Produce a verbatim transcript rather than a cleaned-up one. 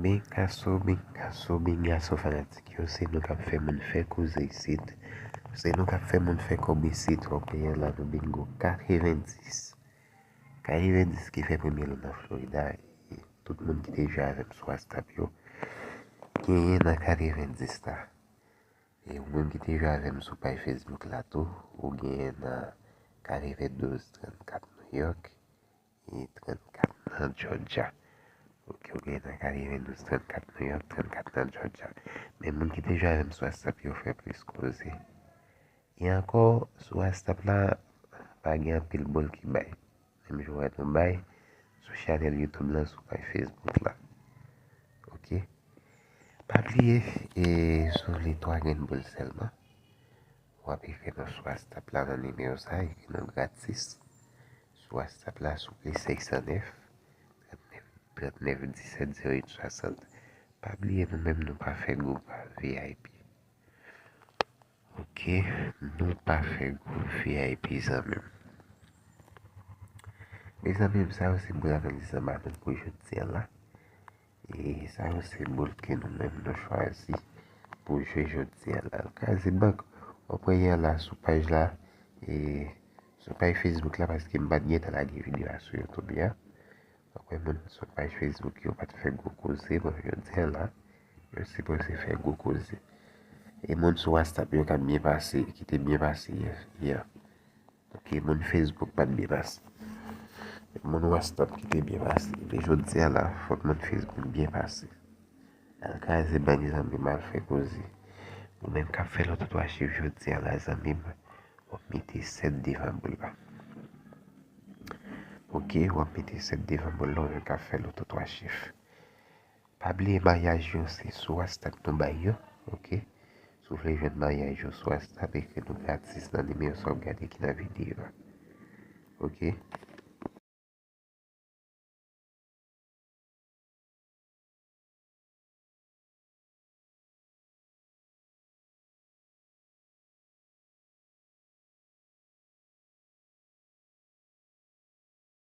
Bengaso, bengaso, bengaso fanatik yo, se nou k ap fè moun fè koze isit. Se nou k ap fè moun fè kòb isit. Wè peyi an la, nou bingo katrevendis. Katrevendis ki fè premye lou nan Florida. E tout moun ki te jwe avè m sou WhatsApp yo genyen nan katrevendis la. E ou menm ki te jwe avè m sou paj Facebook la tou, ou genyen nan katrevendouz trannkat New York e trannkat nan Georgia. Ok, ou genyen nan katrevendouz trannkat New York, trannkat nan Georgia. Men moun ki te jwe avè m sou WhatsApp yo fè plis koze. E ankò, sou WhatsApp la, pa gen anpil boul ki bay. Menm jan w wè nou bay sou chanèl YouTube la, sou paj Facebook la. Ok. Pa bliye, e, si w vle twa grenn boul sèlman, w ap ekri nou sou WhatsApp la nan nimewo sa, ekri nou gratis. Sou WhatsApp la, sou plis senk san nèf, trannèf, trannèf disèt zewo uit swasant. Pa bliye, nou menm nou pa fè gwoup V I P. Ok, nou pa fè gwoup V I P, zanmi m. Mezanmi, sa yo se boul analiz anba nou pou jodi a la. E sa yo se boul ke nou menm nou chwazi pou jwe jodi a la. Kraze bank, w ap wè yè la sou paj la, e sou paj Facebook la, paske m pa t gentan lage videyo a sou YouTube a. Donk, wè moun sou paj Facebook yo pa t fè gwo koze, bon, jodi a la, yo sipoze fè gwo koze. E moun sou WhatsApp yo k ap byen pase, ki te byen pase yè, yè. Ok, moun Facebook pa t byen pase. Moun WhatsApp ki te byen pase. Men jodi a la, fòk moun Facebook byen pase. Al kraze bank, zanmi m, al fè koze. Ou menm k ap fè loto twa chif jodi a la, zanmi m, w ap mete sèt devan boul la. Ok, w ap mete sèt devan boul la, ou menm k ap fè loto twa chif. Pa bliye, maryaj yo se sou WhatsApp nou bay yo, ok? Si w vle jwenn maryaj yo sou WhatsApp, ekri nou gratis nan nimewo sa w ap gade ki nan videyo a. Ok?